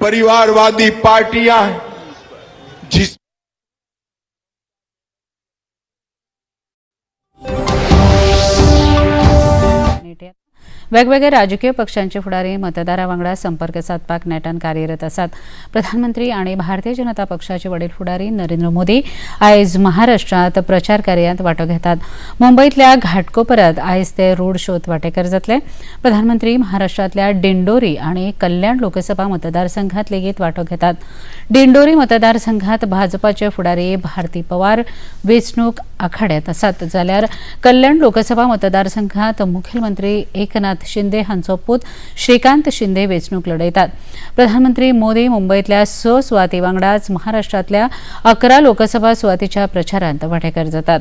परिवारवादी पार्टियां हैं, जिस वेगवेगळे राजकीय पक्षांचे फुडारी मतदारा वांगडा संपर्क सादपाक नेटान कार्यरत आसात. प्रधानमंत्री आनी भारतीय जनता पक्षाचे वडील फुडारी नरेंद्र मोदी आयज महाराष्ट्रांत प्रचार कार्यांत वांटो घेतात. मुंबयतल्या घाटकोपरात आयज ते रोड शोत वांटेकार जातले. प्रधानमंत्री महाराष्ट्रांतल्या दिंडोरी आनी कल्याण लोकसभा मतदारसंघात लेगीत वांटो घेतात. दिंडोरी मतदारसंघात भाजपाचे फुडारी भारती पवार वेंचणूक आखाड्यात आसात, जाल्यार कल्याण लोकसभा मतदारसंघात मुखेलमंत्री एकनाथ शिंदे हांचो पूत श्रीकांत शिंदे वेंचणूक लढयतात. प्रधानमंत्री मोदी मुंबयतल्या 6 सुवाती वांगडाच महाराष्ट्रांतल्या 11 लोकसभा सुवातीच्या प्रचारांत वांटेकार जातात.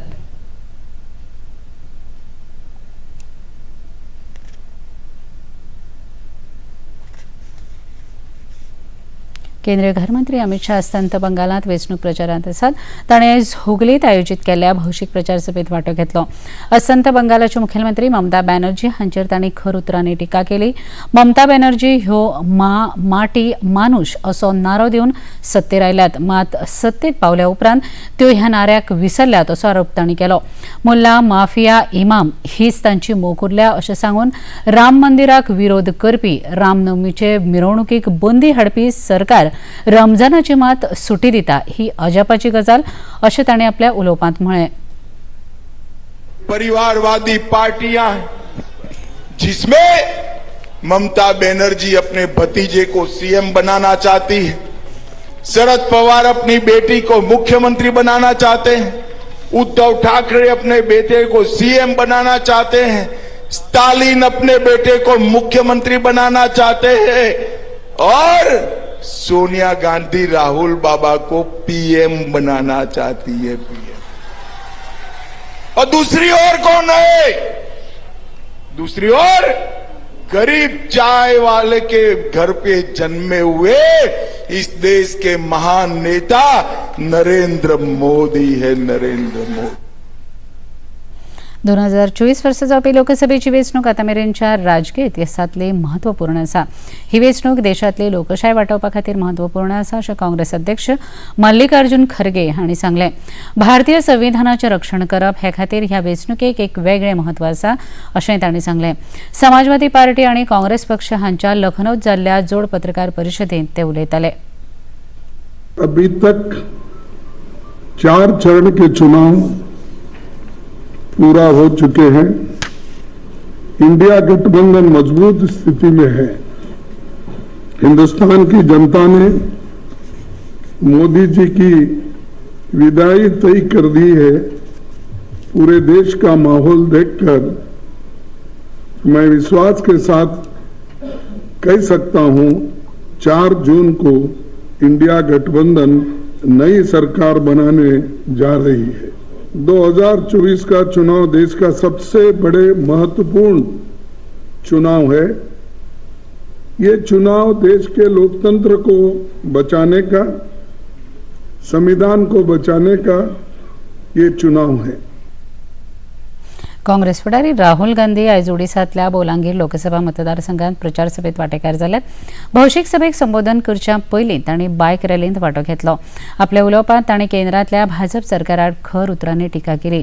केंद्रीय घरमंत्री अमित शाह अस्तंत बंगालांत वेंचणूक प्रचारांत आसात. ताणें आयज हुगलीत आयोजीत केल्ल्या भौशीक प्रचार सभेत वांटो घेतलो. अस्तंत बंगालाच्यो मुखेलमंत्री ममता बॅनर्जी हांचेर तांणी खर उतरांनी टिका केली. ममता बॅनर्जी ह्यो मा माटी मानुश असो नारो दिवन सत्तेर आयल्यात, मात सत्तेत पावल्या उपरांत त्यो ह्या नाऱ्याक विसरल्यात असो आरोप तांणी केलो. मुल्ला माफिया इमाम हीच तांची मोख उरल्या अशें सांगून राम मंदिराक विरोध करपी, रामनवमीचे मिरवणुकीक बंदी हाडपी सरकार रमजानाची मात सुटी दिता ही अजापाची गजाल अशें ताणें आपल्या उलोवपांत म्हळें. परिवारवादी पार्टियां हैं, जिसमें ममता बनर्जी अपने भतीजे को सीएम बनाना चाहती है, शरद पवार अपनी बेटी को मुख्यमंत्री बनाना चाहते हैं, उद्धव ठाकरे अपने बेटे को सीएम बनाना चाहते हैं, स्टालिन अपने बेटे को मुख्यमंत्री बनाना चाहते हैं और सोनिया गांधी राहुल बाबा को पीएम बनाना चाहती है, पीएम। और दूसरी ओर कौन है? दूसरी ओर गरीब चाय वाले के घर पे जन्मे हुए इस देश के महान नेता नरेंद्र मोदी है, नरेंद्र मोदी। 2024 वर्सा जावपी लोकसभेची वेंचणूक आतां मेरेनच्या राजकीय इतिहासांतली म्हत्वपूर्ण आसा. ही वेंचणूक देशांतली लोकशाय वाटोवपा खातीर म्हत्वपूर्ण आसा अशें काँग्रेस अध्यक्ष मल्लिकार्जुन खरगे हांणी सांगलें. भारतीय संविधानाचें रक्षण करप हे खातीर ह्या वेंचणुकेक एक वेगळें म्हत्व आसा अशेंय तांणी सांगलें. समाजवादी पार्टी आनी काँग्रेस पक्ष हांच्या लखनौत जाल्ल्या जोड पत्रकार परिशदेंत ते उलयताले. अभी तक 4 चरण के चुनाव पूरा हो चुके हैं। इंडिया गठबंधन मजबूत स्थिति में है। हिंदुस्तान की जनता ने मोदी जी की विदाई तय कर दी है। पूरे देश का माहौल देखकर मैं विश्वास के साथ कह सकता हूं, 4 जून को इंडिया गठबंधन नई सरकार बनाने जा रही है। 2024 का चुनाव देश का सबसे बड़े महत्वपूर्ण चुनाव है। ये चुनाव देश के लोकतंत्र को बचाने का, संविधान को बचाने का ये चुनाव है। काँग्रेस फुडारी राहुल गांधी आयज ओडिसांतल्या बोलांगीर लोकसभा मतदारसंघात प्रचार सभेत वांटेकार जाल्यात. भौशीक सभेक संबोधन करच्या पयलीं तांणी बायक रॅलींत वांटो घेतलो. आपल्या उलोवपांत तांणी केंद्रांतल्या भाजप सरकारार खर उतरांनी टिका केली.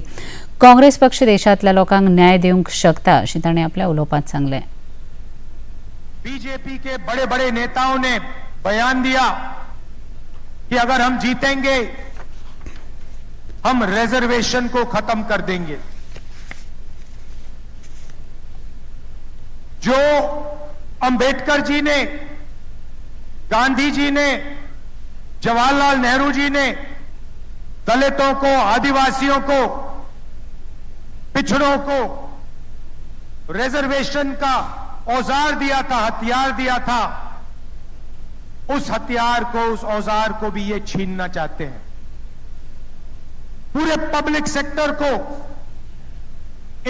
काँग्रेस पक्ष देशांतल्या लोकांक न्याय दिवंक शकता अशें तांणी आपल्या उलोवपांत सांगलें. बीजेपी के बड़े बड़े नेताओं ने बयान दिया कि अगर हम जीतेंगे हम रिजर्वेशन को खत्म कर देंगे। जो अंबेडकर जी ने, गांधी जी ने, जवाहरलाल नेहरू जी ने दलितों को, आदिवासियों को, पिछड़ों को रिजर्वेशन का औजार दिया था, हथियार दिया था, उस हथियार को, उस औजार को भी ये छीनना चाहते हैं। पूरे पब्लिक सेक्टर को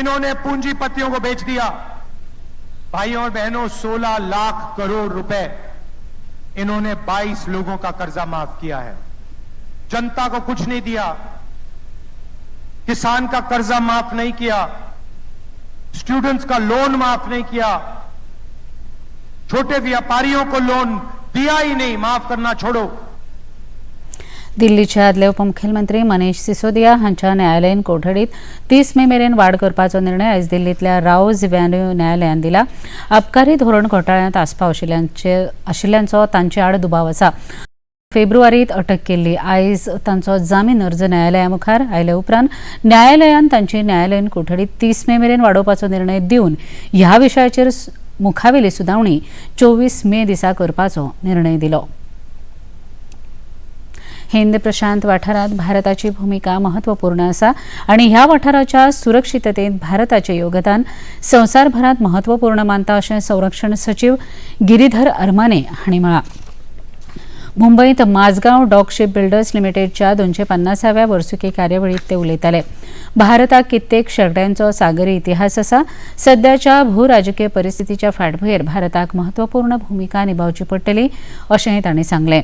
इन्होंने पूंजीपतियों को बेच दिया। भाइयों और बहनों, 16 लाख करोड़ रुपए इन्होंने 22 लोगों का कर्जा माफ किया है। जनता को कुछ नहीं दिया, किसान का कर्जा माफ नहीं किया, स्टूडेंट्स का लोन माफ नहीं किया, छोटे व्यापारियों को लोन दिया ही नहीं, माफ करना छोड़ो। दिल्लीचे आदले उपमुख्यमंत्री मनीष सिसोदिया हांच्या न्यायालयीन कोठडीत 30 मे मेरेन वाड करपाचो निर्णय आयज दिल्लींतल्या रावज व्हॅन्यू न्यायालयान दिला। अबकारी धोरण घोटाळ्यांत आस्पाव आशिल्ल्यांचो तांचे आड दुबाव आसा। फेब्रुवारीत अटक केल्ली। आयज तांचो जामीन अर्ज न्यायालया मुखार आयले उपरांत न्यायालयान तांची न्यायालयीन कोठडी 30 मे मेरेन वाडोवपाचो निर्णय दिवन ह्या विशयाचेर मुखावेली सुनावणी 24 मे दिसा करपाचो निर्णय दिलो। हिंद प्रशांत वाठारांत भारताची भूमिका महत्वपूर्ण आसा आनी ह्या वाठाराच्या सुरक्षिततेत भारताचें योगदान संवसारभरांत महत्वपूर्ण मानता अशें संरक्षण सचीव गिरीधर अरमाने हांणी म्हळां। मुंबईत माझगांव डॉक शिप बिल्डर्स लिमिटेडच्या 250व्या वर्सुकी कार्यावळीत ते उलयताले। भारताक कित्येक शेंकड्यांचो सागरी इतिहास आसा। सद्याच्या भूराजकीय परिस्थितीच्या फाटभुंयेर भारताक महत्वपूर्ण भूमिका निभावची पडटली अशेंय तांणी सांगलें।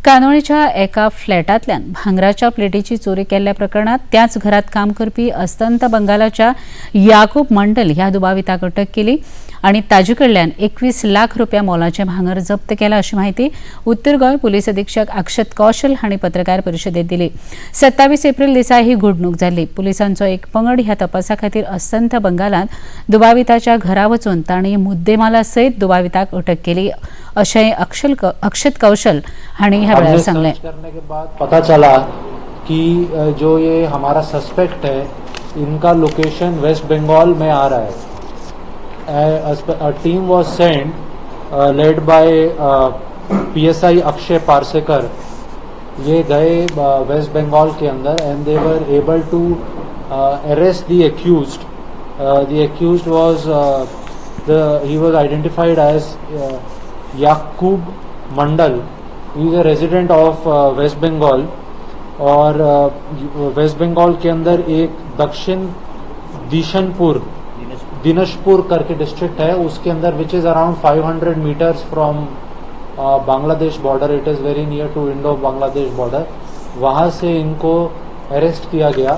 कानोळीच्या एका फ्लॅटांतल्यान भांगराच्या प्लेटीची चोरी केल्ल्या प्रकरणात त्याच घरात काम करपी अस्तंत बंगालाच्या याकूब मंडल ह्या दुबाविताक अटक केली आनी ताजे कडल्यान 21 लाख रुपया मोलाचें भांगर जप्त केलां अशी म्हायती उत्तर गोंय पुलीस अधीक्षक अक्षत कौशल हांणी पत्रकार परिशदेत दिली। 27 एप्रिल दिसा ही घडणूक जाल्ली। पुलिसांचो एक पंगड ह्या तपासा खातीर अस्तंत बंगालांत दुबाविताच्या घरा वचून तांणी मुद्देमाला सयत दुबाविताक अटक केली अशें अक्षत कौशल हांणी ह्या वेळार सांगलें। करने के बाद पता चला कि जो ये हमारा सस्पेक्ट है इनका लोकेशन वेस्ट बंगाल में आ रहा है। A team was sent led by PSI Akshay Parsekar. ये गए वेस्ट बंगाल के अंदर and they were able to arrest the accused. The accused was he was identified as Yakub Mandal. He is a resident of West Bengal और वेस्ट बंगाल के अंदर एक दक्षिण दिशनपुर दिनशपुर करके डिस्ट्रिक्ट है, उसके अंदर which is around 500 metres from Bangladesh border, it is very near to Indo Bangladesh border. वहाँ से इनको अरेस्ट किया गया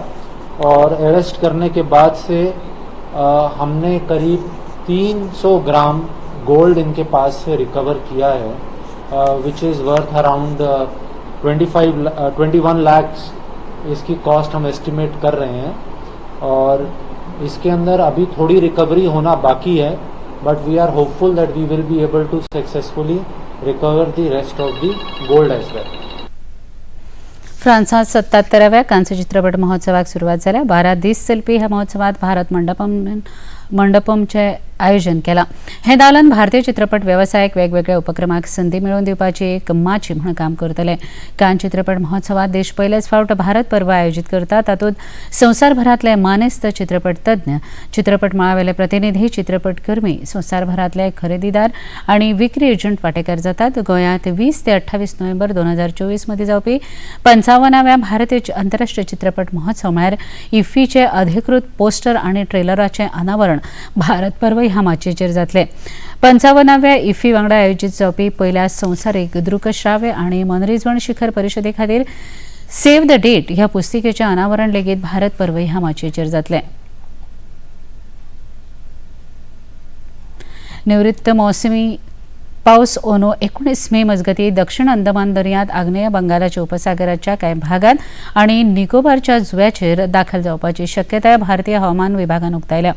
और अरेस्ट करने के बाद से हमने करीब 300 ग्राम गोल्ड इनके पास से रिकवर किया है, which is worth around 21 lakhs इसकी कॉस्ट हम एस्टिमेट कर रहे हैं और इसके अंदर अभी थोड़ी रिकवरी होना बाकी है, but we are hopeful that we will be able to successfully recover the rest of the gold as well. फ्रांसात 77व्या कांस्य चित्रपट महोत्सवाक सुरवात जाल्या। 12 दीस चलपी ह्या महोत्सवात भारत मंडपमचें आयोजन केलां। हें दालन भारतीय चित्रपट वेवसायाक वेगवेगळ्या उपक्रमाक संदी मेळोवन दिवपाची एक माची म्हूण काम करतलें। कान चित्रपट महोत्सवात देश पयलेच फावट भारत पर्व आयोजीत करता। तातूंत संवसारभरांतले मानेस्त चित्रपट तज्ञ, चित्रपट मळावेले प्रतिनिधी, चित्रपटकर्मी, संवसारभरांतले खरेदीदार आनी विक्री एजंट वांटेकार जातात। गोंयांत 20 ते 28 नोव्हेंबर 2024 मदीं जावपी 55व्या भारतीय अंतरराष्ट्रीय चित्रपट महोत्सव म्हळ्यार इफ्फीचे अधिकृत पोस्टर आनी ट्रेलराचें अनावरण भारत पर्व ह्या माचयेचेर जातले। 55व्या इफ्फी वांगडा आयोजीत जावपी पयल्या संवसारीक दृकश्राव्य आनी मनरिजवण शिखर परिशदे खातीर सेव्ह the date ह्या पुस्तिकेचें अनावरण लेगीत भारत पर्व ह्या माचयेचेर जातलें। निवृत्त मोसमी पावस ओनो 19 मे मजगती दक्षिण अंदमान दर्यांत आग्नेय बंगालाच्या उपसागराच्या कांय भागांत आनी निकोबारच्या जुव्याचेर दाखल जावपाची शक्यताय भारतीय हवामान विभागान उक्तायल्या।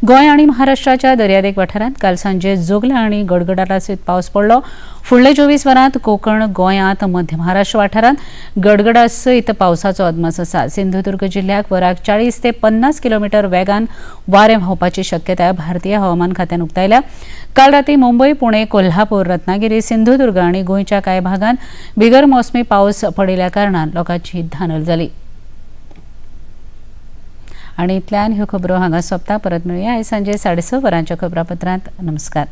गोंय आनी महाराष्ट्राच्या दर्यादेग वाठारांत काल सांजे जोगला आनी गडगडाटा सयत पावस पडलो। फुडल्या 24 वरांत कोकण, गोंयांत, मध्य महाराष्ट्र वाठारांत गडगडा सयत पावसाचो अदमास आसा। सिंधुदुर्ग जिल्ल्याक वराक 40 ते 50 किलोमिटर वेगान वारें व्हांवपाची शक्यताय भारतीय हवामान खात्यान उक्तायल्या। काल राती मुंबय, पुणे, कोल्हापूर, रत्नागिरी, सिंधुदुर्ग आनी गोंयच्या कांय भागांत बिगर मोसमी पावस पडिल्ल्या कारणान लोकांची धानल जाली। आनी इतल्यान ह्यो खबरो हांगा सोंपता। परत मेळुया आयज सांजे 6:30 वरांच्या खबरापत्रांत। नमस्कार।